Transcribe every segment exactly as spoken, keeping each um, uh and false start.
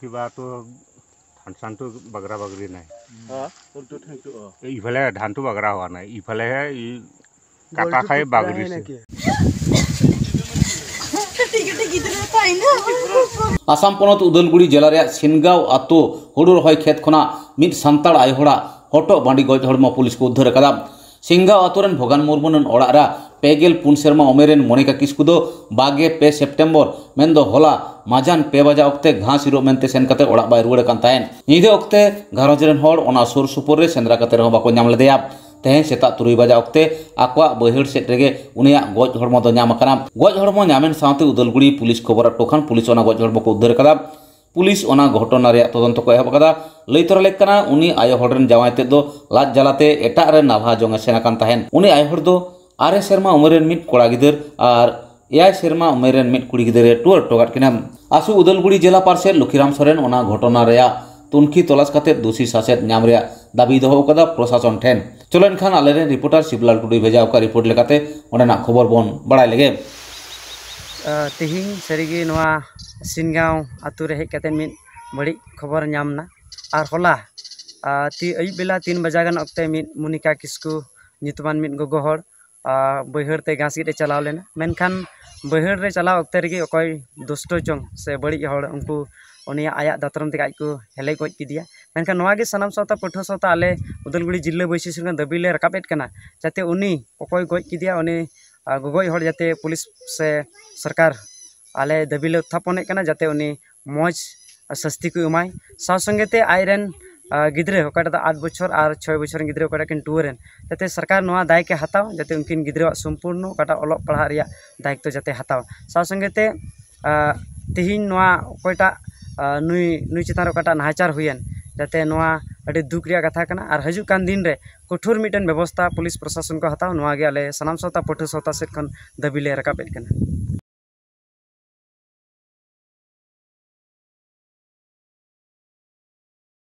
কিবা তো ধান চানটো বাগৰা বাগৰি নাই। হা? কোনটো ঠেংটো? অ। ইফালে ধানটো বাগৰা হোৱা নাই, ইফালেহে ই কাটা খাই বাগৰিছে। ᱟᱥᱟᱢ ᱯᱚᱱᱚᱛ ᱩᱫᱟᱞᱜᱩᱲᱤ ᱡᱮᱞᱟ ᱨᱮᱭᱟᱜ ᱥᱤᱱᱜᱟᱸᱣ ᱟᱛᱳ ᱦᱩᱲᱩ ᱨᱚᱦᱚᱭ ᱠᱷᱮᱛ ᱠᱷᱚᱱᱟᱜ ᱢᱤᱫ ᱥᱟᱱᱛᱟᱲ ᱟᱭᱳ ᱦᱚᱲᱟᱜ ᱦᱚᱴᱚᱜ ᱵᱟᱺᱰᱤ ᱜᱚᱡ ᱦᱚᱲᱢᱚ ᱯᱩᱞᱤᱥ ᱠᱚ ᱩᱫᱽᱫᱷᱟᱹᱨ ᱟᱠᱟᱫᱟ᱾ ᱥᱤᱝᱜᱟᱣ ᱟᱛᱳ ᱨᱮᱱ ᱵᱷᱚᱜᱟᱱ ᱢᱩᱨᱢᱩ ᱨᱮᱱ ᱚᱲᱟᱜ ᱨᱮ ᱯᱮ ᱜᱮᱞ ᱯᱩᱱ ᱥᱮᱨᱢᱟ ᱩᱢᱮᱨ ᱨᱮᱱ ᱢᱚᱱᱤᱠᱟ ᱠᱤᱥᱠᱩ ᱫᱚ ᱵᱟᱜᱮ ᱯᱮ ᱥᱮᱯᱴᱮᱢᱵᱚᱨ, ᱢᱮᱱᱫᱚ ᱦᱚᱞᱟ ᱢᱟᱡᱟᱱ ᱯᱮ ᱵᱟᱡᱟ ᱚᱠᱛᱮ ᱜᱷᱟᱥ ᱤᱨᱚᱜ ᱢᱮᱱᱛᱮ ᱥᱮᱱ ᱠᱟᱛᱮ ᱚᱲᱟᱜ ᱵᱟᱭ ᱨᱩᱣᱟᱹᱲ ᱟᱠᱟᱱ ᱛᱟᱦᱮᱸᱫ᱾ ᱧᱤᱫᱟᱹ ᱚᱠᱛᱮ ᱜᱷᱟᱨᱚᱸᱡᱽ ᱨᱮᱱ ᱦᱚᱲ ᱚᱱᱟ ᱥᱩᱨ ᱥᱩᱯᱩᱨ ᱨᱮ ᱥᱮᱸᱫᱽᱨᱟ ᱠᱟᱛᱮ ᱨᱮᱦᱚᱸ ᱵᱟᱠᱚ ᱧᱟᱢ ᱞᱮᱫᱮᱭᱟ᱾ ᱛᱮᱦᱮᱧ ᱥᱮᱛᱟᱜ ᱛᱩᱨᱩᱭ ᱵᱟᱡᱟ ᱚᱠᱛᱮ ᱟᱠᱚᱣᱟᱜ ᱵᱟᱹᱭᱦᱟᱹᱲ ᱥᱮᱫ ᱨᱮᱜᱮ ᱩᱱᱤᱭᱟᱜ ᱜᱚᱡ ᱦᱚᱲᱢᱚ ᱫᱚ ᱧᱟᱢ ᱟᱠᱟᱱᱟ᱾ ᱜᱚᱡ ᱦᱚᱲᱢᱚ ᱧᱟᱢᱮᱱ ᱥᱟᱶᱛᱮ ᱩᱫᱟᱞᱜᱩᱲᱤ ᱯᱩᱞᱤᱥ ᱠᱷᱚᱵᱚᱨ ᱟᱫ ᱠᱚ ᱠᱷᱟᱱ ᱯᱩᱞᱤᱥ ᱚᱱᱟ ᱜᱚᱡ ᱦᱚᱲᱢᱚ ᱠᱚ ᱩᱫᱽᱫᱷᱟᱹᱨ ᱟᱠᱟᱫᱟ᱾ ᱯᱩᱞᱤᱥ ᱚᱱᱟ ᱜᱷᱚᱴᱚᱱᱟ ᱨᱮᱭᱟᱜ ᱛᱚᱫᱚᱱᱛᱚ ᱠᱚ ᱮᱦᱚᱵ ᱟᱠᱟᱫᱟ᱾ ᱞᱟᱹᱭ ᱛᱚᱨᱟ ᱞᱮᱠ ᱠᱟᱱᱟ, ᱩᱱᱤ ᱟᱭᱳ ᱦᱚᱲ ᱨᱮᱱ ᱡᱟᱶᱟᱭ ᱛᱮᱫ ᱫᱚ ᱞᱟᱡ ᱡᱟᱞᱟᱛᱮ ᱮᱴᱟᱜ ᱨᱮ ᱱᱟᱞᱦᱟ ᱡᱚᱝ ᱮ ᱥᱮᱱ ᱟᱠᱟᱱ ᱛᱟᱦᱮᱸᱫ᱾ ᱩᱱᱤ ᱟᱭᱳ ᱦᱚᱲ ᱫᱚ ᱟᱨᱮ ᱥᱮᱨᱢᱟ ᱩᱢᱮᱨ ᱨᱮᱱ ᱢᱤᱫ ᱠᱚᱲᱟ ᱜᱤᱫᱟᱹᱨ ᱟᱨ ᱮᱭᱟᱭ ᱥᱮᱨᱢᱟ ᱩᱢᱮᱨ ᱨᱮᱱ ᱢᱤᱫ ᱠᱩᱲᱤ ᱜᱤᱫᱟᱹᱨ ᱮ ᱴᱩᱣᱟᱹᱨ ᱦᱚᱴᱚ ᱠᱟᱫ ᱠᱤᱱᱟ᱾ ᱟᱥᱩ ᱩᱫᱟᱞᱜᱩᱲᱤ ᱡᱮᱞᱟ ᱯᱟᱨᱥᱮᱛ ᱞᱚᱠᱷᱤᱨᱟᱢ ᱥᱚᱨᱮᱱ ᱚᱱᱟ ᱜᱷᱚᱴᱚᱱᱟ ᱨᱮᱭᱟᱜ ᱛᱩᱱᱠᱷᱤ ᱛᱚᱞᱟᱥ ᱠᱟᱛᱮ ᱫᱩᱥᱤ ᱥᱟᱥᱮᱛ ᱧᱟᱢ ᱨᱮᱭᱟᱜ ᱫᱟᱹᱵᱤ ᱫᱚᱦᱚ ᱟᱠᱟᱫᱟ ᱯᱨᱚᱥᱟᱥᱚᱱ ᱴᱷᱮᱱ᱾ ᱪᱚᱞᱚ ᱮᱱᱠᱷᱟᱱ ᱟᱞᱮᱨᱮᱱ ᱨᱤᱯᱳᱨᱴᱟᱨ ᱥᱤᱵᱞᱟᱞ ᱴᱩᱰᱩᱭ ᱵᱷᱮᱡᱟ ᱟᱠᱟᱫ ᱨᱤᱯᱳᱨᱴ ᱞᱮᱠᱟᱛᱮ ᱚᱸᱰᱮᱱᱟᱜ ᱠᱷᱚᱵᱚᱨ ᱵᱚᱱ ᱵᱟᱲᱟᱭ ᱞᱮᱜᱮ᱾ ᱟ, ᱛᱮᱦᱮᱧ ᱥᱟᱹᱨᱤᱜᱮ ᱱᱚᱣᱟ ᱥᱤᱱᱜᱟᱸᱣ ᱟᱛᱳ ᱨᱮ ᱦᱮᱡ ᱠᱟᱛᱮ ᱢᱤᱫ ᱵᱟᱹᱲᱤᱡ ᱠᱷᱚᱵᱚᱨ ᱧᱟᱢ ᱮᱱᱟ᱾ ᱟᱨ ᱦᱚᱞᱟ, ᱟ, ᱛᱤ ᱟᱹᱭᱩᱵ ᱵᱮᱞᱟ ᱛᱤᱱ ᱵᱟᱡᱟ ᱜᱟᱱ ᱚᱠᱛᱮ ᱢᱤᱫ ᱢᱚᱱᱤᱠᱟ ᱠᱤᱥᱠᱩ ᱧᱩᱛᱩᱢᱟᱱ ᱢᱤᱫ ᱜᱚᱜᱚ ᱦᱚᱲ, ᱟ, ᱵᱟᱹᱭᱦᱟᱹᱲ ᱛᱮ ᱜᱷᱟᱥ ᱜᱮᱫ ᱮ ᱪᱟᱞᱟᱣ ᱞᱮᱱᱟ᱾ ᱢᱮᱱᱠᱷᱟᱱ ᱵᱟᱹᱭᱦᱟᱹᱲ ᱨᱮ ᱪᱟᱞᱟᱣ ᱚᱠᱛᱮ ᱨᱮᱜᱮ ᱚᱠᱚᱭ ᱫᱩᱥᱴᱚ ᱪᱚᱝ ᱥᱮ ᱵᱟᱹᱲᱤᱡ ᱦᱚᱲ, ᱩᱱᱠᱩ ᱩᱱᱤᱭᱟᱜ ᱟᱭᱟᱜ ᱫᱟᱛᱨᱚᱢ ᱛᱮᱜᱮ ᱟᱡ ᱠᱚ ᱦᱮᱞᱮᱡ ᱜᱚᱡ ᱠᱮᱫᱮᱭᱟ᱾ ᱢᱮᱱᱠᱷᱟᱱ ᱱᱚᱣᱟ ᱜᱮ ᱥᱟᱱᱟᱢ ᱥᱟᱶᱛᱟ ᱯᱟᱹᱴᱷᱩᱣᱟᱹ ᱥᱟᱶᱛᱟ ᱟᱞᱮ ᱩᱫᱟᱞᱜᱩᱲᱤ ᱡᱤᱞᱟᱹ ᱵᱟᱹᱭᱥᱤ ᱥᱚᱸᱜᱮ ᱫᱟᱹᱵᱤ ᱞᱮ ᱨᱟᱠᱟᱵ ᱮᱫ ᱠᱟᱱᱟ, ᱡᱟᱛᱮ ᱩᱱᱤ ᱚᱠᱚᱭ ᱜᱚᱡ ᱠᱮᱫᱮᱭᱟ, ᱩᱱᱤ, ᱟ, ᱜᱚᱜᱚᱡ ᱦᱚᱲ ᱡᱟᱛᱮ ᱯᱩᱞᱤᱥ ᱥᱮ ᱥᱚᱨᱠᱟᱨ ᱟᱞᱮ ᱫᱟᱹᱵᱤ ᱞᱮ ᱩᱛᱛᱷᱟᱯᱚᱱᱮᱫ ᱠᱟᱱᱟ, ᱡᱟᱛᱮ ᱩᱱᱤ ᱢᱚᱡᱽ ᱥᱟᱹᱥᱛᱤ ᱠᱚ ᱮᱢᱟᱭ᱾ ᱥᱟᱶ ᱥᱚᱸᱜᱮ ᱛᱮ ᱟᱡ ᱨᱮᱱ, ᱟ, ᱜᱤᱫᱽᱨᱟᱹ, ᱚᱠᱟᱴᱟᱜ ᱫᱚ ᱟᱴ ᱵᱚᱪᱷᱚᱨ ᱟᱨ ᱪᱷᱚᱭ ᱵᱚᱪᱷᱚᱨ ᱨᱮᱱ ᱜᱤᱫᱽᱨᱟᱹ, ᱚᱠᱟᱴᱟᱜ ᱠᱤᱱ ᱴᱩᱣᱟᱹᱨ ᱮᱱ, ᱡᱟᱛᱮ ᱥᱚᱨᱠᱟᱨ ᱱᱚᱣᱟ ᱫᱟᱭ ᱠᱮ ᱦᱟᱛᱟᱣ, ᱡᱟᱛᱮ ᱩᱱᱠᱤᱱ ᱜᱤᱫᱽᱨᱟᱹᱣᱟᱜ ᱥᱚᱢᱯᱩᱨᱱᱚ ᱚᱠᱟᱴᱟᱜ ᱚᱞᱚᱜ ᱯᱟᱲᱦᱟᱜ ᱨᱮᱭᱟᱜ ᱫᱟᱭᱤᱛᱛᱚ ᱡᱟᱛᱮ ᱦᱟᱛᱟᱣ᱾ ᱥᱟᱶ ᱥᱚᱸᱜᱮ ᱛᱮ, ᱟ, ᱛᱮᱦᱮᱧ ᱱᱚᱣᱟ ᱚᱠᱚᱭᱴᱟᱜ, ᱟ, ᱱᱩᱭ, ᱱᱩᱭ ᱪᱮᱛᱟᱱ ᱨᱮ ᱚᱠᱟᱴᱟᱜ ᱱᱟᱦᱟᱪᱟᱨ ᱦᱩᱭᱮᱱ, ᱡᱟᱛᱮ ᱱᱚᱣᱟ ᱟᱹᱰᱤ ᱫᱩᱠ ᱨᱮᱭᱟᱜ ᱠᱟᱛᱷᱟ ᱠᱟᱱᱟ᱾ ᱟᱨ ᱦᱤᱡᱩᱜ ᱠᱟᱱ ᱫᱤᱱ ᱨᱮ ᱠᱚᱴᱷᱳᱨ ᱢᱤᱫᱴᱮᱱ ᱵᱮᱵᱚᱥᱛᱷᱟ ᱯᱩᱞᱤᱥ ᱯᱨᱚᱥᱟᱥᱚᱱ ᱠᱚ ᱦᱟᱛᱟᱣ, ᱱᱚᱣᱟ ᱜᱮ ᱟᱞᱮ ᱥᱟᱱᱟᱢ ᱥᱟᱶᱛᱟ ᱯᱟᱹᱴᱷᱩᱣᱟᱹ ᱥᱟᱶᱛᱟ ᱥᱮᱫ ᱠᱷᱚᱱ ᱫᱟᱹᱵᱤ ᱞᱮ ᱨᱟᱠᱟᱵᱮᱫ ᱠᱟᱱᱟ᱾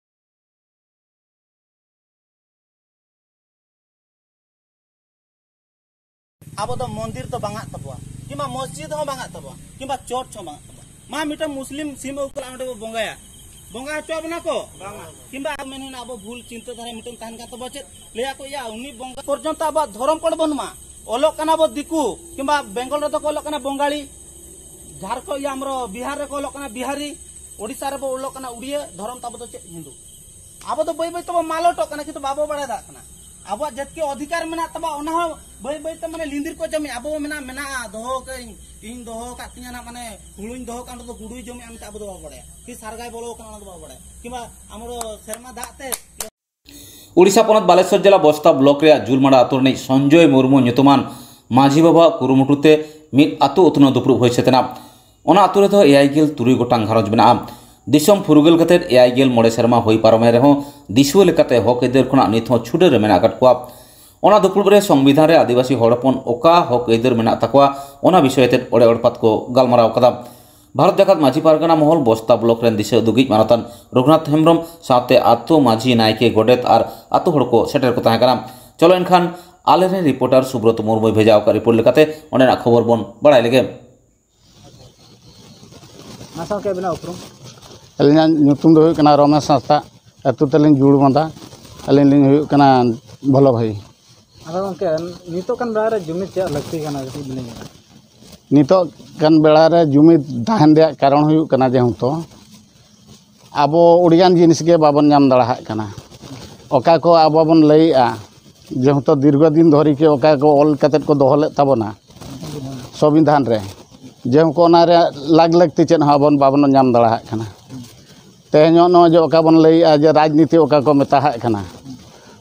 ᱟᱵᱚ ᱫᱚ ᱢᱚᱱᱫᱤᱨ ᱫᱚ ᱵᱟᱝᱟᱜ ᱛᱟᱵᱚᱣᱟ, ᱠᱤᱝᱵᱟ ᱢᱚᱥᱡᱤᱫ ᱦᱚᱸ ᱵᱟᱝᱟᱜ ᱛᱟᱵᱚᱣᱟ, ᱠᱤᱝᱵᱟ ᱪᱚᱨᱪ ᱦᱚᱸ ᱵᱟᱝᱟᱜ ᱛᱟᱵᱚᱣᱟ᱾ ᱢᱟ ᱢᱤᱫᱴᱟᱝ ᱢᱩᱥᱞᱤᱢ ᱥᱤᱢ ᱟᱹᱜᱩ ᱠᱟᱛᱮ ᱚᱸᱰᱮ ᱵᱚ ᱵᱚᱸᱜᱟᱭᱟ, ᱵᱚᱸᱜᱟ ᱦᱚᱪᱚ ᱟᱵᱚᱱᱟ ᱠᱚ? ᱵᱟᱝᱟ᱾ ᱠᱤᱝᱵᱟ ᱢᱮᱱ ᱦᱩᱭᱱᱟ ᱟᱵᱚ ᱵᱷᱩᱞ ᱪᱤᱱᱛᱟᱹ ᱫᱷᱟᱨᱟ ᱢᱤᱫᱴᱟᱝ ᱛᱟᱦᱮᱱ ᱠᱟᱱ ᱛᱟᱵᱚᱱᱟ, ᱪᱮᱫ ᱞᱟᱹᱭᱟ ᱠᱚ, ᱭᱟ ᱩᱱᱤ ᱵᱚᱸᱜᱟ ᱯᱚᱨᱡᱚᱱᱛᱚ ᱟᱵᱚᱣᱟᱜ ᱫᱷᱚᱨᱚᱢ ᱠᱳᱰ ᱵᱟᱹᱱᱩᱜᱼᱟ᱾ ᱚᱞᱚᱜ ᱠᱟᱱᱟ ᱵᱚ ᱫᱤᱠᱩ, ᱠᱤᱝᱵᱟ ᱵᱮᱝᱜᱚᱞ ᱨᱮᱫᱚ ᱠᱚ ᱚᱞᱚᱜ ᱠᱟᱱᱟ ᱵᱚᱝᱜᱟᱲᱤ, ᱡᱷᱟᱲᱠᱷᱚᱸᱰ, ᱤᱭᱟᱹ, ᱟᱢᱨᱚ ᱵᱤᱦᱟᱨ ᱨᱮᱠᱚ ᱚᱞᱚᱜ ᱠᱟᱱᱟ ᱵᱤᱦᱟᱨᱤ, ᱳᱰᱤᱥᱟ ᱨᱮᱵᱚ ᱚᱞᱚᱜ ᱠᱟᱱᱟ ᱩᱲᱤᱭᱟᱹ, ᱫᱷᱚᱨᱚᱢ ᱛᱟᱵᱚ ᱫᱚ ᱪᱮᱫ? ᱦᱤᱱᱫᱩ᱾ ᱟᱵᱚ ᱫᱚ ᱵᱟᱹᱭ ᱵᱟᱹᱭ ᱛᱮᱵᱚ ᱢᱟᱞᱚᱴᱚᱜ ᱠᱟᱱᱟ, ᱠᱤᱱᱛᱩ ᱵᱟᱵᱚ ᱵᱟᱲᱟᱭ ᱫᱟᱲᱮᱭᱟᱜ ᱠᱟᱱᱟ᱾ ᱟᱵᱚᱣᱟᱜ ᱡᱟᱹᱛᱤᱭᱟᱹ ᱚᱫᱷᱤᱠᱟᱨ ᱢᱮᱱᱟᱜ ᱛᱟᱵᱚᱱᱟ, ᱚᱱᱟ ᱦᱚᱸ ᱵᱟᱹᱭ ᱵᱟᱹᱭ ᱛᱮ ᱢᱟᱱᱮ ᱞᱤᱸᱫᱤᱨ ᱠᱚ ᱡᱚᱢᱮᱫ᱾ ᱟᱵᱚ ᱵᱚ ᱢᱮᱱᱟ, ᱢᱮᱱᱟᱜᱼᱟ, ᱫᱚᱦᱚ ᱠᱟᱜ ᱤᱧ, ᱤᱧ ᱫᱚᱦᱚ ᱠᱟᱜ ᱛᱤᱧᱟ ᱱᱟᱜ, ᱢᱟᱱᱮ ᱦᱩᱲᱩᱧ ᱫᱚᱦᱚ ᱠᱟᱜ, ᱚᱸᱰᱮ ᱫᱚ ᱜᱩᱰᱩᱭ ᱡᱚᱢᱮᱫᱼᱟ ᱢᱮᱱᱛᱮ ᱟᱵᱚ ᱫᱚ ᱵᱟᱵᱚ ᱵᱟᱲᱟᱭᱟ᱾ ᱠᱤ ᱥᱟᱨᱜᱟᱭ ᱵᱚᱞᱚ ᱠᱟᱱᱟ, ᱚᱱᱟ ᱫᱚ ᱵᱟᱵᱚ ᱵᱟᱲᱟᱭᱟ᱾ ᱠᱤᱝᱵᱟ ᱟᱢᱨᱚ ᱥᱮᱨᱢᱟ ᱫᱟᱜ ᱛᱮ ᱩᱲᱤᱥᱥᱟ ᱯᱚᱱᱚᱛ ᱵᱟᱞᱮᱥᱚᱨ ᱡᱮᱞᱟ ᱵᱚᱥᱛᱟ ᱵᱞᱚᱠ ᱨᱮᱭᱟᱜ ᱡᱩᱞᱢᱟᱲᱟ ᱟᱛᱳ ᱨᱤᱱᱤᱡ ᱥᱚᱧᱡᱚᱭ ᱢᱩᱨᱢᱩ ᱧᱩᱛᱩᱢᱟᱱ ᱢᱟᱹᱡᱷᱤ ᱵᱟᱵᱟᱣᱟᱜ ᱠᱩᱨᱩᱢᱩᱴᱩ ᱛᱮ ᱢᱤᱫ ᱟᱛᱳ ᱩᱛᱱᱟᱹᱣ ᱫᱩᱯᱲᱩᱵ ᱦᱩᱭ ᱥᱟᱹᱛ ᱮᱱᱟ᱾ ᱚᱱᱟ ᱟᱛᱳ ᱨᱮᱫᱚ ᱮᱭᱟᱭ ᱜᱮᱞ ᱛᱩᱨᱩᱭ ᱜᱚᱴᱟᱝ ᱜᱷᱟᱨᱚᱸᱡᱽ ᱢᱮᱱᱟᱜᱼᱟ᱾ ᱫᱤᱥᱚᱢ ᱯᱷᱩᱨᱜᱟᱹᱞ ᱠᱟᱛᱮ ᱮᱭᱟᱭ ᱜᱮᱞ ᱢᱚᱬᱮ ᱥᱮᱨᱢᱟ ᱦᱩᱭ ᱯᱟᱨᱚᱢᱮᱱ ᱨᱮᱦᱚᱸ ᱫᱤᱥᱩᱣᱟᱹ ᱞᱮᱠᱟᱛᱮ ᱦᱚᱠ ᱟᱹᱭᱫᱟᱹᱨ ᱠᱷᱚᱱᱟᱜ ᱱᱤᱛ ᱦᱚᱸ ᱪᱷᱩᱰᱟᱹᱨ ᱨᱮ ᱢᱮᱱᱟᱜ ᱟᱠᱟᱫ ᱠᱚᱣᱟ᱾ ᱚᱱᱟ ᱫᱩᱯᱲᱩᱵ ᱨᱮ ᱥᱚᱝᱵᱤᱫᱷᱟᱱ ᱨᱮ ᱟᱹᱫᱤᱵᱟᱹᱥᱤ ᱦᱚᱲ ᱦᱚᱯᱚᱱ ᱚᱠᱟ ᱦᱚᱠ ᱟᱹᱭᱫᱟᱹᱨ ᱢᱮᱱᱟᱜ ᱛᱟᱠᱚᱣᱟ, ᱚᱱᱟ ᱵᱤᱥᱚᱭ ᱟᱛᱮ ᱚᱲᱮ ᱚᱲᱯᱟᱛ ᱠᱚ ᱜᱟᱞᱢᱟᱨᱟᱣ ᱟᱠᱟᱫᱟ᱾ ᱵᱷᱟᱨᱚᱛ ᱡᱟᱠᱟᱛ ᱢᱟᱹᱡᱷᱤ ᱯᱟᱨᱜᱟᱱᱟ ᱢᱚᱦᱚᱞ ᱵᱚᱥᱛᱟ ᱵᱞᱚᱠ ᱨᱮᱱ ᱫᱤᱥᱟᱹ ᱩᱫᱩᱜᱤᱡ ᱢᱟᱱᱚᱛᱟᱱ ᱨᱚᱜᱷᱩᱱᱟᱛᱷ ᱦᱮᱢᱵᱨᱚᱢ ᱥᱟᱶᱛᱮ ᱟᱛᱳ ᱢᱟᱹᱡᱷᱤ, ᱱᱟᱭᱠᱮ, ᱜᱚᱰᱮᱛ ᱟᱨ ᱟᱛᱳ ᱦᱚᱲ ᱠᱚ ᱥᱮᱴᱮᱨ ᱠᱚ ᱛᱟᱦᱮᱸ ᱠᱟᱱᱟ᱾ ᱪᱚᱞᱚ ᱮᱱᱠᱷᱟᱱ ᱟᱞᱮᱨᱮᱱ ᱨᱤᱯᱳᱨᱴᱟᱨ ᱥᱩᱵᱨᱚᱛ ᱢᱩᱨᱢᱩᱭ ᱵᱷᱮᱡᱟ ᱟᱠᱟᱫ ᱨᱤᱯᱳᱨᱴ ᱞᱮᱠᱟᱛᱮ ᱚᱸᱰᱮᱱᱟᱜ ᱠᱷᱚᱵᱚᱨ ᱵᱚᱱ ᱵᱟᱲᱟᱭ ᱞᱮᱜᱮ᱾ ᱢᱟ ᱥᱟᱶᱛᱮ ᱟᱵᱤᱱᱟᱜ ᱩᱯᱨᱩᱢ? ᱟᱹᱞᱤᱧᱟᱜ ᱧᱩᱛᱩᱢ ᱫᱚ ᱦᱩᱭᱩᱜ ᱠᱟᱱᱟ ᱨᱚᱢᱮᱥ ᱦᱟᱸᱥᱫᱟ, ᱟᱹᱛᱩ ᱛᱟᱹᱞᱤᱧ ᱡᱩᱲᱵᱟᱸᱫᱟ᱾ ᱟᱹᱞᱤᱧ ᱞᱤᱧ ᱦᱩᱭᱩᱜ ᱠᱟᱱᱟ ᱵᱷᱚᱞᱚ ᱵᱷᱟᱹᱭ᱾ ᱟᱫᱚ ᱜᱚᱢᱠᱮ, ᱱᱤᱛᱚᱜ ᱠᱟᱱ ᱵᱮᱲᱟ ᱨᱮ ᱡᱩᱢᱤᱫ ᱪᱮᱫ ᱞᱟᱹᱠᱛᱤ ᱠᱟᱱᱟ, ᱠᱟᱹᱴᱤᱡ ᱵᱤᱱ ᱞᱟᱹᱭ ᱧᱚᱜᱟ? ᱱᱤᱛᱚᱜ ᱠᱟᱱ ᱵᱮᱲᱟ ᱨᱮ ᱡᱩᱢᱤᱫ ᱛᱟᱦᱮᱱ ᱨᱮᱭᱟᱜ ᱠᱟᱨᱚᱱ ᱦᱩᱭᱩᱜ ᱠᱟᱱᱟ, ᱡᱮᱦᱮᱛᱩ ᱟᱵᱚ ᱟᱹᱰᱤᱜᱟᱱ ᱡᱤᱱᱤᱥ ᱜᱮ ᱵᱟᱵᱚᱱ ᱧᱟᱢ ᱫᱟᱲᱮᱭᱟᱜ ᱠᱟᱱᱟ᱾ ᱚᱠᱟ ᱠᱚ ᱟᱵᱚ ᱵᱚᱱ ᱞᱟᱹᱭᱮᱜᱼᱟ, ᱡᱮᱦᱮᱛᱩ ᱫᱤᱨᱜᱷᱚ ᱫᱤᱱ ᱫᱷᱚᱨᱮ ᱜᱮ ᱚᱠᱟ ᱠᱚ ᱚᱞ ᱠᱟᱛᱮᱫ ᱠᱚ ᱫᱚᱦᱚ ᱞᱮᱫ ᱛᱟᱵᱚᱱᱟ ᱥᱚᱝᱵᱤᱫᱷᱟᱱ ᱨᱮ, ᱡᱮᱦᱮᱛᱩ ᱚᱱᱟ ᱨᱮᱭᱟᱜ ᱞᱟᱜᱽ ᱞᱟᱹᱠᱛᱤ ᱪᱮᱫ ᱦᱚᱸ ᱟᱵᱚ ᱵᱟᱵᱚᱱ ᱧᱟᱢ ᱫᱟᱲᱮᱭᱟᱜ ᱠᱟᱱᱟ᱾ ᱛᱮᱦᱮᱧ ᱱᱚᱜᱼᱚᱭ ᱡᱮ ᱚᱠᱟ ᱵᱚᱱ ᱞᱟᱹᱭᱮᱜᱼᱟ ᱡᱮ ᱨᱟᱡᱽᱱᱤᱛᱤ ᱚᱠᱟ ᱠᱚ ᱢᱮᱛᱟᱦᱟᱜ ᱠᱟᱱᱟ,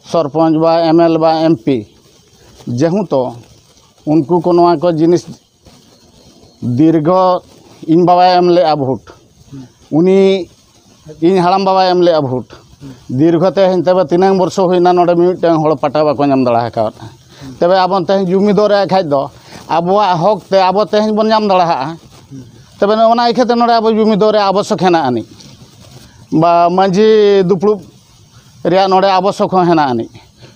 ᱥᱚᱨᱯᱚᱧᱪ ᱵᱟ ᱮᱢ ᱮᱞ ᱮ ᱵᱟ ᱮᱢ ᱯᱤ, ᱡᱮᱦᱮᱛᱩ ᱩᱱᱠᱩ ᱠᱚ ᱱᱚᱣᱟ ᱠᱚ ᱡᱤᱱᱤᱥ ᱫᱤᱨᱜᱷᱚ ᱤᱧ ᱵᱟᱵᱟᱭ ᱮᱢ ᱞᱮᱜᱼᱟ ᱵᱷᱳᱴ, ᱩᱱᱤ ᱤᱧ ᱦᱟᱲᱟᱢ ᱵᱟᱵᱟᱭ ᱮᱢ ᱞᱮᱜᱼᱟ ᱵᱷᱳᱴ᱾ ᱫᱤᱨᱜᱷᱚ ᱛᱮᱦᱮᱧ ᱛᱚᱵᱮ ᱛᱤᱱᱟᱹᱝ ᱵᱚᱨᱥᱚ ᱦᱩᱭᱱᱟ, ᱱᱚᱰᱮ ᱢᱤᱢᱤᱫᱴᱟᱝ ᱦᱚᱲ ᱯᱟᱴᱟ ᱵᱟᱠᱚ ᱧᱟᱢ ᱫᱟᱲᱮ ᱟᱠᱟᱫᱼᱟ᱾ ᱛᱚᱵᱮ ᱟᱵᱚ ᱛᱮᱦᱮᱧ ᱡᱩᱢᱤᱫᱚᱜ ᱨᱮ ᱠᱷᱟᱡ ᱫᱚ ᱟᱵᱚᱣᱟᱜ ᱦᱚᱠ ᱛᱮ ᱟᱵᱚ ᱛᱮᱦᱮᱧ ᱵᱚᱱ ᱧᱟᱢ ᱫᱟᱲᱮᱭᱟᱜᱼᱟ᱾ ᱛᱚᱵᱮ ᱱᱚᱜᱼᱚ ᱚᱱᱟ ᱤᱠᱷᱟᱹᱛᱮ ᱱᱚᱰᱮ ᱟᱵᱚ ᱡᱩᱢᱤᱫᱚᱜ ᱨᱮ ᱟᱵᱚᱥᱚᱠ ᱦᱮᱱᱟᱜ ᱟᱹᱱᱤᱡ, ᱵᱟ ᱢᱟᱹᱡᱷᱤ ᱫᱩᱯᱲᱩᱵ ᱨᱮᱭᱟᱜ ᱱᱚᱰᱮ ᱟᱵᱚᱥᱚᱠ ᱦᱚᱸ ᱦᱮᱱᱟᱜ ᱟᱹᱱᱤᱡ᱾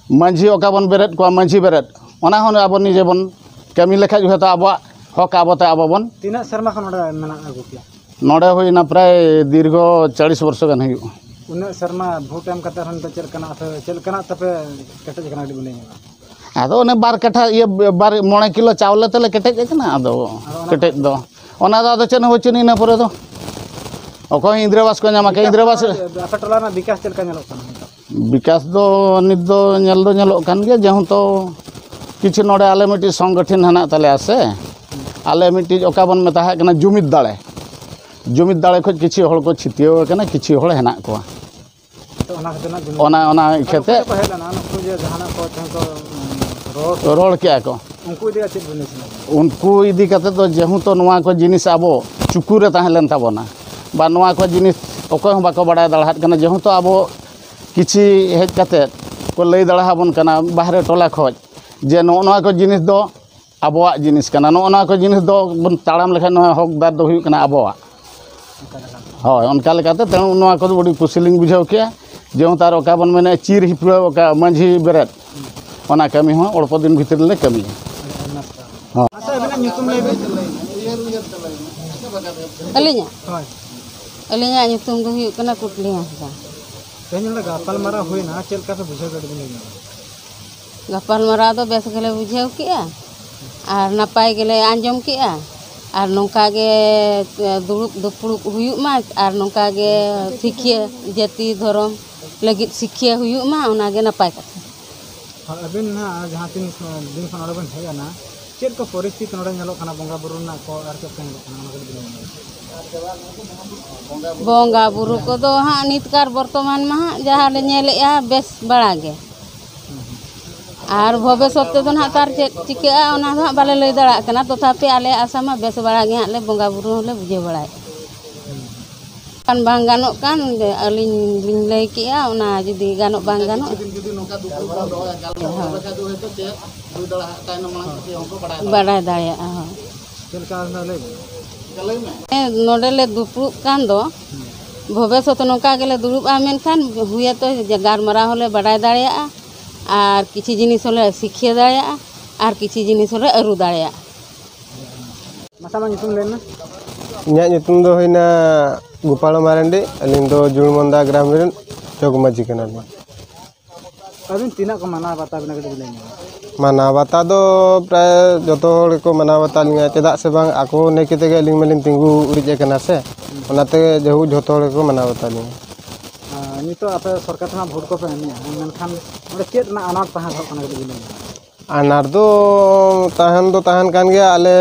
ᱢᱟᱹᱡᱷᱤ ᱚᱠᱟ ᱵᱚᱱ ᱵᱮᱨᱮᱫ ᱠᱚᱣᱟ, ᱢᱟᱹᱡᱷᱤ ᱵᱮᱨᱮᱫ, ᱚᱱᱟ ᱦᱚᱸ ᱟᱵᱚ ᱱᱤᱡᱮ ᱵᱚᱱ ᱠᱟᱹᱢᱤ ᱞᱮᱠᱷᱟᱡ ᱦᱚᱭᱛᱳ ᱟᱵᱚᱣᱟᱜ ᱦᱚᱠ ᱟᱵᱚ ᱛᱮ ᱟᱵᱚ ᱵᱚᱱ ᱛᱤᱱᱟᱹᱜ ᱥᱮᱨᱢᱟ ᱠᱷᱚᱱ ᱱᱚᱰᱮ ᱢᱮᱱᱟᱜ ᱟᱹᱜᱩ ᱠᱮᱭᱟ? ᱱᱚᱰᱮ ᱦᱩᱭᱱᱟ ᱯᱨᱟᱭ ᱫᱤᱨᱜᱷᱚ ᱪᱟᱞᱤᱥ ᱵᱚᱨᱥᱚ ᱜᱟᱱ ᱦᱩᱭᱩᱜᱼᱟ᱾ ᱩᱱᱟᱹᱜ ᱥᱮᱨᱢᱟ ᱵᱷᱳᱴ ᱮᱢ ᱠᱟᱛᱮ ᱨᱮᱦᱚᱸ ᱱᱤᱛᱚᱜ ᱪᱮᱫ ᱞᱮᱠᱟᱱᱟᱜ ᱟᱯᱮ, ᱪᱮᱫ ᱞᱮᱠᱟᱱᱟᱜ ᱛᱟᱯᱮ ᱠᱮᱴᱮᱡ ᱟᱠᱟᱱᱟ, ᱠᱟᱹᱴᱤᱡ ᱵᱤᱱ ᱞᱟᱹᱭ ᱧᱚᱜᱟ? ᱟᱫᱚ ᱚᱱᱮ ᱵᱟᱨ ᱠᱟᱴᱷᱟ ᱤᱭᱟᱹ, ᱵᱟᱨ, ᱢᱚᱬᱮ ᱠᱤᱞᱳ ᱪᱟᱣᱞᱮ ᱛᱮᱞᱮ ᱠᱮᱴᱮᱡ ᱟᱠᱟᱱᱟ᱾ ᱟᱫᱚ ᱟᱫᱚ ᱚᱱᱟ ᱠᱮᱴᱮᱡ ᱫᱚ, ᱚᱱᱟ ᱫᱚ ᱟᱫᱚ ᱪᱮᱫ ᱦᱚᱸ ᱵᱟᱹᱪᱩᱜ ᱤᱱᱟᱹ ᱯᱚᱨᱮ ᱫᱚ᱾ ᱚᱠᱚᱭ ᱦᱚᱸ ᱤᱱᱫᱨᱟ ᱟᱵᱟᱥ ᱠᱚ ᱧᱟᱢᱟ, ᱠᱮ ᱤᱱᱫᱨᱟ ᱟᱵᱟᱥ᱾ ᱟᱯᱮ ᱴᱚᱞᱟ ᱨᱮᱱᱟᱜ ᱵᱤᱠᱟᱥ ᱪᱮᱫ ᱞᱮᱠᱟ ᱧᱮᱞᱚᱜ ᱠᱟᱱᱟ ᱱᱤᱛᱚᱜ? ᱵᱤᱠᱟᱥ ᱫᱚ ᱱᱤᱛ ᱫᱚ ᱧᱮᱞ ᱫᱚ ᱧᱮᱞᱚᱜ ᱠᱟᱱ ᱜᱮᱭᱟ, ᱡᱮᱦᱮᱛᱩ ᱠᱤᱪᱷᱩ ᱱᱚᱰᱮ ᱟᱞᱮ ᱢᱤᱫᱴᱤᱡ ᱥᱚᱝᱜᱚᱴᱷᱚᱱ ᱦᱮᱱᱟᱜ ᱛᱟᱞᱮᱭᱟ ᱥᱮ, ᱟᱞᱮ ᱢᱤᱫᱴᱤᱡ ᱚᱠᱟ ᱵᱚᱱ ᱢᱮᱛᱟᱦᱟᱜ ᱠᱟᱱᱟ ᱡᱩᱢᱤᱫ ᱫᱟᱲᱮ, ᱡᱩᱢᱤᱫ ᱫᱟᱲᱮ ᱠᱷᱚᱱ ᱠᱤᱪᱷᱩ ᱦᱚᱲ ᱠᱚ ᱪᱷᱟᱹᱴᱭᱟᱹᱣ ᱟᱠᱟᱱᱟ, ᱠᱤᱪᱷᱩ ᱦᱚᱲ ᱦᱮᱱᱟᱜ ᱠᱚᱣᱟ᱾ ᱛᱚ, ᱚᱱᱟ ᱠᱷᱟᱹᱛᱤᱨ ᱱᱟᱜ ᱡᱩᱢᱤᱫ ᱚᱱᱟ, ᱚᱱᱟ ᱟᱨ ᱤᱠᱷᱟᱹᱛᱮ ᱱᱩᱠᱩ ᱠᱚ ᱦᱮᱡ ᱞᱮᱱᱟ, ᱱᱩᱠᱩ ᱡᱮ ᱡᱟᱦᱟᱱᱟᱜ ᱠᱚ ᱛᱮᱦᱮᱧ ᱠᱚ, ᱩᱸ, ᱨᱚᱲ ᱨᱚᱲ ᱠᱮᱜᱼᱟ ᱠᱚ᱾ ᱩᱱᱠᱩ ᱤᱫᱤ ᱠᱟᱛᱮ ᱪᱮᱫ ᱵᱤᱱ ᱞᱟᱹᱭ ᱥᱟᱱᱟ ᱠᱟᱱᱟ? ᱩᱱᱠᱩ ᱤᱫᱤ ᱠᱟᱛᱮ ᱫᱚ ᱡᱮᱦᱮᱛᱩ ᱱᱚᱣᱟ ᱠᱚ ᱡᱤᱱᱤᱥ ᱟᱵᱚ ᱪᱩᱠᱩ ᱨᱮ ᱛᱟᱦᱮᱸ ᱞᱮᱱ ᱛᱟᱵᱚᱱᱟ, ᱵᱟ ᱱᱚᱣᱟ ᱠᱚ ᱡᱤᱱᱤᱥ ᱚᱠᱚᱭ ᱦᱚᱸ ᱵᱟᱠᱚ ᱵᱟᱲᱟᱭ ᱫᱟᱲᱮᱭᱟᱜ ᱠᱟᱱᱟ, ᱡᱮᱦᱮᱛᱩ ᱟᱵᱚ ᱠᱤᱪᱷᱤ ᱦᱮᱡ ᱠᱟᱛᱮ ᱠᱚ ᱞᱟᱹᱭ ᱫᱟᱲᱮ ᱟᱵᱚᱱ ᱠᱟᱱᱟ ᱵᱟᱦᱨᱮ ᱴᱚᱞᱟ ᱠᱷᱚᱡ, ᱡᱮ ᱱᱚᱜᱼᱚ ᱱᱚᱣᱟ ᱠᱚ ᱡᱤᱱᱤᱥ ᱫᱚ ᱟᱵᱚᱣᱟᱜ ᱡᱤᱱᱤᱥ ᱠᱟᱱᱟ, ᱱᱚᱜᱼᱚ ᱱᱚᱣᱟ ᱠᱚ ᱡᱤᱱᱤᱥ ᱫᱚ ᱵᱚᱱ ᱛᱟᱲᱟᱢ ᱞᱮᱠᱷᱟᱱ ᱱᱚᱣᱟ ᱦᱚᱠᱫᱟᱨ ᱫᱚ ᱦᱩᱭᱩᱜ ᱠᱟᱱᱟ ᱟᱵᱚᱣᱟᱜ᱾ ᱦᱳᱭ, ᱚᱱᱠᱟ ᱞᱮᱠᱟᱛᱮ ᱛᱮᱦᱮᱧ ᱱᱚᱣᱟ ᱠᱚᱫᱚ ᱟᱹᱰᱤ ᱠᱩᱥᱤ ᱞᱤᱧ ᱵᱩᱡᱷᱟᱹᱣ ᱠᱮᱜᱼᱟ᱾ ᱡᱮᱢᱚᱱ ᱛᱟᱨ ᱚᱠᱟ ᱵᱚᱱ ᱢᱮᱱᱮᱫ ᱪᱤᱨ ᱦᱤᱯᱲᱟᱹᱣ, ᱚᱠᱟ ᱢᱟᱹᱡᱷᱤ ᱵᱮᱨᱮᱫ, ᱚᱱᱟ ᱠᱟᱹᱢᱤ ᱦᱚᱸ ᱚᱞᱯᱚ ᱫᱤᱱ ᱵᱷᱤᱛᱤᱨ ᱨᱮᱞᱮ ᱠᱟᱹᱢᱤᱭᱟ᱾ ᱦᱚᱸ᱾ ᱟᱪᱪᱷᱟ, ᱟᱹᱵᱤᱱᱟᱜ ᱧᱩᱛᱩᱢ ᱞᱟᱹᱭ ᱵᱤᱱ᱾ ᱟᱹᱞᱤᱧᱟᱜ? ᱦᱳᱭ᱾ ᱟᱹᱞᱤᱧᱟᱜ ᱧᱩᱛᱩᱢ ᱫᱚ ᱦᱩᱭᱩᱜ ᱠᱟᱱᱟ ᱠᱩᱴᱞᱤ ᱦᱟᱸᱥᱫᱟ᱾ ᱛᱮᱦᱮᱧ ᱱᱚᱰᱮ ᱜᱟᱯᱟᱞᱢᱟᱨᱟᱣ ᱦᱩᱭᱱᱟ, ᱪᱮᱫ ᱞᱮᱠᱟ ᱯᱮ ᱵᱩᱡᱷᱟᱹᱣ ᱠᱮᱫᱟ, ᱠᱟᱹᱴᱤᱡ ᱵᱤᱱ ᱞᱟᱹᱭ ᱧᱚᱜᱟ? ᱜᱟᱯᱟᱞᱢᱟᱨᱟᱣ ᱫᱚ ᱵᱮᱥ ᱜᱮᱞᱮ ᱵᱩᱡᱷᱟᱹᱣ ᱠᱮᱜᱼᱟ ᱟᱨ ᱱᱟᱯᱟᱭ ᱜᱮᱞᱮ ᱟᱸᱡᱚᱢ ᱠᱮᱜᱼᱟ᱾ ᱟᱨ ᱱᱚᱝᱠᱟ ᱜᱮ, ᱮ, ᱫᱩᱲᱩᱵ ᱫᱩᱯᱲᱩᱵ ᱦᱩᱭᱩᱜ ᱢᱟ ᱟᱨ ᱱᱚᱝᱠᱟ ᱜᱮ ᱥᱤᱠᱷᱭᱟᱹ, ᱡᱟᱹᱛᱤ ᱫᱷᱚᱨᱚᱢ ᱞᱟᱹᱜᱤᱫ ᱥᱤᱠᱷᱭᱟᱹ ᱦᱩᱭᱩᱜ ᱢᱟ, ᱚᱱᱟ ᱜᱮ ᱱᱟᱯᱟᱭ ᱠᱟᱛᱷᱟ᱾ ᱟᱨ ᱟᱹᱵᱤᱱ ᱱᱟᱦᱟᱜ ᱡᱟᱦᱟᱸ ᱛᱤᱱ ᱫᱤᱱ ᱠᱷᱚᱱ ᱱᱚᱰᱮ ᱵᱤᱱ ᱦᱮᱡ ᱮᱱᱟ, ᱪᱮᱫ ᱠᱚ ᱯᱚᱨᱤᱥᱛᱷᱤᱛᱤ ᱱᱚᱰᱮ ᱧᱮᱞᱚᱜ ᱠᱟᱱᱟ, ᱵᱚᱸᱜᱟ ᱵᱩᱨᱩ ᱨᱮᱱᱟᱜ ᱠᱚ ᱟᱨ ᱪᱮᱫ ᱠᱚ ᱧᱮᱞᱚᱜ ᱠᱟᱱᱟ, ᱚᱱᱟ ᱠᱟᱹᱴᱤᱡ ᱵᱤᱱ ᱞᱟᱹᱭ ᱧᱚᱜᱟ? ᱵᱚᱸᱜᱟ ᱵᱩᱨᱩ ᱠᱚᱫᱚ ᱦᱟᱸᱜ ᱱᱤᱛᱠᱟᱨ ᱵᱚᱨᱛᱚᱢᱟᱱ ᱢᱟ ᱦᱟᱸᱜ ᱡᱟᱦᱟᱸ ᱞᱮ ᱧᱮᱞᱮᱜᱼᱟ, ᱵᱮᱥ ᱵᱟᱲᱟ ᱜᱮ᱾ ᱟᱨ ᱵᱷᱚᱵᱤᱥᱥᱚᱛ ᱛᱮᱫᱚ ᱱᱟᱦᱟᱜ ᱛᱟᱨ ᱪᱮᱫ ᱪᱤᱠᱟᱹᱜᱼᱟ, ᱚᱱᱟ ᱫᱚ ᱦᱟᱸᱜ ᱵᱟᱞᱮ ᱞᱟᱹᱭ ᱫᱟᱲᱮᱭᱟᱜ ᱠᱟᱱᱟ᱾ ᱛᱚᱛᱷᱟᱯᱤ ᱟᱞᱮᱭᱟᱜ ᱟᱥᱟ ᱢᱟ ᱵᱮᱥ ᱵᱟᱲᱟ ᱜᱮ ᱦᱟᱸᱜ ᱞᱮ ᱵᱚᱸᱜᱟ ᱵᱩᱨᱩ ᱦᱚᱸᱞᱮ ᱵᱩᱡᱷᱟᱹᱣ ᱵᱟᱲᱟᱭᱮᱫᱼᱟ᱾ ᱠᱷᱟᱱ ᱵᱟᱝ ᱜᱟᱱᱚᱜ ᱠᱟᱱ, ᱟᱹᱞᱤᱧ ᱞᱤᱧ ᱞᱟᱹᱭ ᱠᱮᱜᱼᱟ, ᱚᱱᱟ ᱡᱩᱫᱤ ᱜᱟᱱᱚᱜ ᱵᱟᱝ ᱜᱟᱱᱚᱜ᱾ ᱠᱤᱪᱷᱩ ᱫᱤᱱ ᱡᱩᱫᱤ ᱱᱚᱝᱠᱟ ᱫᱩᱯᱲᱩᱵ ᱵᱚᱱ ᱫᱚᱦᱚᱭᱟ, ᱜᱟᱞᱢᱟᱨᱟᱣ ᱦᱳᱭ᱾ ᱞᱮᱠᱷᱟᱡ ᱫᱚ ᱦᱚᱭᱛᱳ ᱪᱮᱫ ᱦᱩᱭ ᱫᱟᱲᱮᱭᱟᱜᱼᱟ, ᱛᱟᱭᱱᱚᱢ ᱢᱟᱲᱟᱝ ᱠᱟᱛᱮ ᱦᱚᱸᱠᱚ ᱵᱟᱲᱟᱭ ᱫᱟᱲᱮᱭᱟᱜᱼᱟ᱾ ᱵᱟᱲᱟᱭ ᱫᱟᱲᱮᱭᱟᱜᱼᱟ, ᱦᱳᱭ᱾ ᱪᱮᱫ ᱞᱮᱠᱟ ᱞᱟᱹᱭ ᱵᱤᱱ? ᱞᱟᱹᱭ ᱢᱮ᱾ ᱦᱮᱸ, ᱱᱚᱰᱮ ᱞᱮ ᱫᱩᱯᱲᱩᱵ ᱠᱟᱱ ᱫᱚ, ᱦᱩᱸ᱾ ᱵᱷᱚᱵᱤᱥᱥᱚᱛ ᱱᱚᱝᱠᱟ ᱜᱮᱞᱮ ᱫᱩᱲᱩᱵᱼᱟ, ᱢᱮᱱᱠᱷᱟᱱ ᱦᱩᱭᱟᱛᱚ ᱡᱮ ᱜᱟᱞᱢᱟᱨᱟᱣ ᱦᱚᱸᱞᱮ ᱵᱟᱰᱟᱭ ᱫᱟᱲᱮᱭᱟᱜᱼᱟ, ᱟᱨ ᱠᱤᱪᱷᱩ ᱡᱤᱱᱤᱥ ᱦᱚᱸᱞᱮ ᱥᱤᱠᱷᱭᱟᱹ ᱫᱟᱲᱮᱭᱟᱜᱼᱟ, ᱟᱨ ᱠᱤᱪᱷᱩ ᱡᱤᱱᱤᱥ ᱦᱚᱸᱞᱮ ᱟᱹᱨᱩ ᱫᱟᱲᱮᱭᱟᱜᱼᱟ᱾ ᱢᱟᱥᱮ ᱟᱢᱟᱜ ᱧᱩᱛᱩᱢ ᱞᱟᱹᱭ ᱢᱮ᱾ ᱤᱧᱟᱹᱜ ᱧᱩᱛᱩᱢ ᱫᱚ ᱦᱩᱭᱱᱟ ᱜᱳᱯᱟᱞ ᱢᱟᱨᱟᱱᱰᱤ᱾ ᱟᱹᱞᱤᱧ ᱫᱚ ᱡᱩᱲᱢᱚᱱᱫᱟ ᱜᱨᱟᱢ ᱨᱮᱱ ᱡᱚᱜᱽ ᱢᱟᱹᱡᱷᱤ ᱠᱟᱱᱟᱞᱤᱧ᱾ ᱟᱹᱵᱤᱱ ᱛᱤᱱᱟᱹᱜ ᱠᱚ ᱢᱟᱱᱟᱣ ᱵᱟᱛᱟᱣ ᱵᱤᱱᱟ, ᱠᱟᱹᱴᱤᱡ ᱵᱤᱱ ᱞᱟᱹᱭ ᱧᱚᱜᱟ? ᱢᱟᱱᱟᱣ ᱵᱟᱛᱟᱣ ᱫᱚ ᱯᱨᱟᱭ ᱡᱚᱛᱚ ᱦᱚᱲ ᱜᱮᱠᱚ ᱢᱟᱱᱟᱣ ᱵᱟᱛᱟᱣ ᱞᱤᱧᱟ, ᱪᱮᱫᱟᱜ ᱥᱮ ᱵᱟᱝ, ᱟᱠᱚ ᱱᱤᱭᱟᱹ ᱠᱟᱛᱮ ᱜᱮ ᱟᱹᱞᱤᱧ ᱢᱟᱞᱤᱧ ᱛᱤᱸᱜᱩ ᱩᱨᱤᱡ ᱟᱠᱟᱱᱟ ᱥᱮ, ᱚᱱᱟᱛᱮ ᱡᱟᱭᱦᱳᱠ ᱡᱚᱛᱚ ᱦᱚᱲ ᱜᱮᱠᱚ ᱢᱟᱱᱟᱣ ᱵᱟᱛᱟᱣ ᱞᱤᱧᱟ᱾ ᱟᱨ ᱱᱤᱛᱚᱜ ᱟᱯᱮ ᱥᱚᱨᱠᱟᱨ ᱴᱷᱮᱱ ᱵᱷᱳᱴ ᱠᱚᱯᱮ ᱮᱢᱮᱜᱼᱟ, ᱢᱮᱱᱠᱷᱟᱱ ᱚᱸᱰᱮ ᱪᱮᱫ ᱨᱮᱱᱟᱜ ᱟᱱᱟᱴ ᱛᱟᱦᱮᱸ ᱫᱚᱦᱚᱜ ᱠᱟᱱᱟ, ᱠᱟᱹᱴᱤᱡ ᱵᱤᱱ ᱞᱟᱹᱭ ᱧᱚᱜᱟ? ᱟᱱᱟᱴ ᱫᱚ ᱛᱟᱦᱮᱱ ᱫᱚ ᱛᱟᱦᱮᱱ ᱠᱟᱱ ᱜᱮᱭᱟ᱾ ᱟᱞᱮ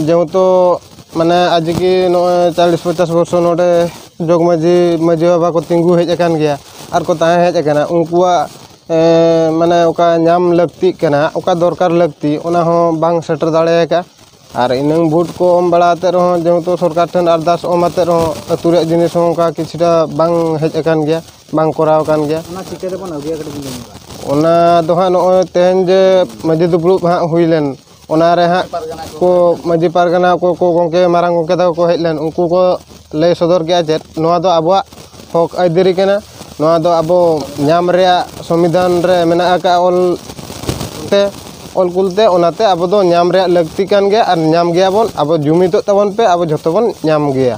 ᱡᱮᱦᱮᱛᱩ ᱢᱟᱱᱮ ᱟᱡᱜᱮ ᱱᱚᱜᱼᱚᱭ ᱪᱚᱞᱞᱤᱥ ᱯᱚᱧᱪᱟᱥ ᱵᱚᱨᱥᱚ ᱱᱚᱰᱮ ᱡᱚᱜᱽ ᱢᱟᱹᱡᱷᱤ, ᱢᱟᱹᱡᱷᱤ ᱵᱟᱵᱟ ᱠᱚ ᱛᱤᱸᱜᱩ ᱦᱮᱡ ᱟᱠᱟᱱ ᱜᱮᱭᱟ ᱟᱨ ᱠᱚ ᱛᱟᱦᱮᱸ ᱦᱮᱡ ᱟᱠᱟᱱᱟ, ᱩᱱᱠᱩᱣᱟᱜ ᱮᱸ, ᱢᱟᱱᱮ ᱚᱠᱟ ᱧᱟᱢ ᱞᱟᱹᱠᱛᱤᱜ ᱠᱟᱱᱟ, ᱚᱠᱟ ᱫᱚᱨᱠᱟᱨ ᱞᱟᱹᱠᱛᱤ, ᱚᱱᱟ ᱦᱚᱸ ᱵᱟᱝ ᱥᱮᱴᱮᱨ ᱫᱟᱲᱮ ᱟᱠᱟᱫᱼᱟ᱾ ᱟᱨ ᱤᱱᱟᱹᱝ ᱵᱷᱳᱴ ᱠᱚ ᱮᱢ ᱵᱟᱲᱟ ᱟᱛᱮᱫ ᱨᱮᱦᱚᱸ, ᱡᱮᱦᱮᱛᱩ ᱥᱚᱨᱠᱟᱨ ᱴᱷᱮᱱ ᱟᱨᱫᱟᱥ ᱮᱢ ᱟᱛᱮᱫ ᱨᱮᱦᱚᱸ, ᱟᱹᱛᱩ ᱨᱮᱭᱟᱜ ᱡᱤᱱᱤᱥ ᱦᱚᱸ ᱚᱱᱠᱟ ᱠᱤᱪᱷᱩᱴᱟ ᱵᱟᱝ ᱦᱮᱡ ᱟᱠᱟᱱ ᱜᱮᱭᱟ, ᱵᱟᱝ ᱠᱚᱨᱟᱣ ᱟᱠᱟᱱ ᱜᱮᱭᱟ᱾ ᱚᱱᱟ ᱪᱤᱠᱟᱹ ᱛᱮᱵᱚᱱ ᱟᱹᱜᱩᱭᱟ, ᱠᱟᱹᱴᱤᱡ ᱵᱤᱱ ᱞᱟᱹᱭ ᱧᱚᱜᱟ? ᱚᱱᱟ ᱫᱚ ᱦᱟᱸᱜ ᱱᱚᱜᱼᱚᱭ ᱛᱮᱦᱮᱧ ᱡᱮ ᱢᱟᱹᱡᱷᱤ ᱫᱩᱯᱲᱩᱵ ᱦᱟᱸᱜ ᱦᱩᱭ ᱞᱮᱱ, ᱚᱱᱟ ᱨᱮ ᱦᱟᱸᱜ ᱠᱚ ᱢᱟᱹᱡᱷᱤ ᱯᱟᱨᱜᱟᱱᱟ ᱠᱚ, ᱠᱚ ᱜᱚᱢᱠᱮ, ᱢᱟᱨᱟᱝ ᱜᱚᱢᱠᱮ ᱛᱟᱠᱚ ᱠᱚ ᱦᱮᱡ ᱞᱮᱱ, ᱩᱱᱠᱩ ᱠᱚ ᱞᱟᱹᱭ ᱥᱚᱫᱚᱨ ᱠᱮᱜᱼᱟ ᱪᱮᱫ ᱱᱚᱣᱟ ᱫᱚ ᱟᱵᱚᱣᱟᱜ ᱦᱚᱠ ᱟᱹᱭᱫᱟᱹᱨᱤ ᱠᱟᱱᱟ, ᱱᱚᱣᱟ ᱫᱚ ᱟᱵᱚ ᱧᱟᱢ ᱨᱮᱭᱟᱜ ᱥᱚᱝᱵᱤᱫᱷᱟᱱ ᱨᱮ ᱢᱮᱱᱟᱜ ᱟᱠᱟᱫ ᱚᱞ ᱛᱮ, ᱚᱞ ᱠᱩᱞᱛᱮ, ᱚᱱᱟᱛᱮ ᱟᱵᱚ ᱫᱚ ᱧᱟᱢ ᱨᱮᱭᱟᱜ ᱞᱟᱹᱠᱛᱤ ᱠᱟᱱ ᱜᱮᱭᱟ ᱟᱨ ᱧᱟᱢ ᱜᱮᱭᱟᱵᱚᱱ᱾ ᱟᱵᱚ ᱡᱩᱢᱤᱫᱚᱜ ᱛᱟᱵᱚᱱ ᱯᱮ, ᱟᱵᱚ ᱡᱷᱚᱛᱚ ᱵᱚᱱ ᱧᱟᱢ ᱜᱮᱭᱟ᱾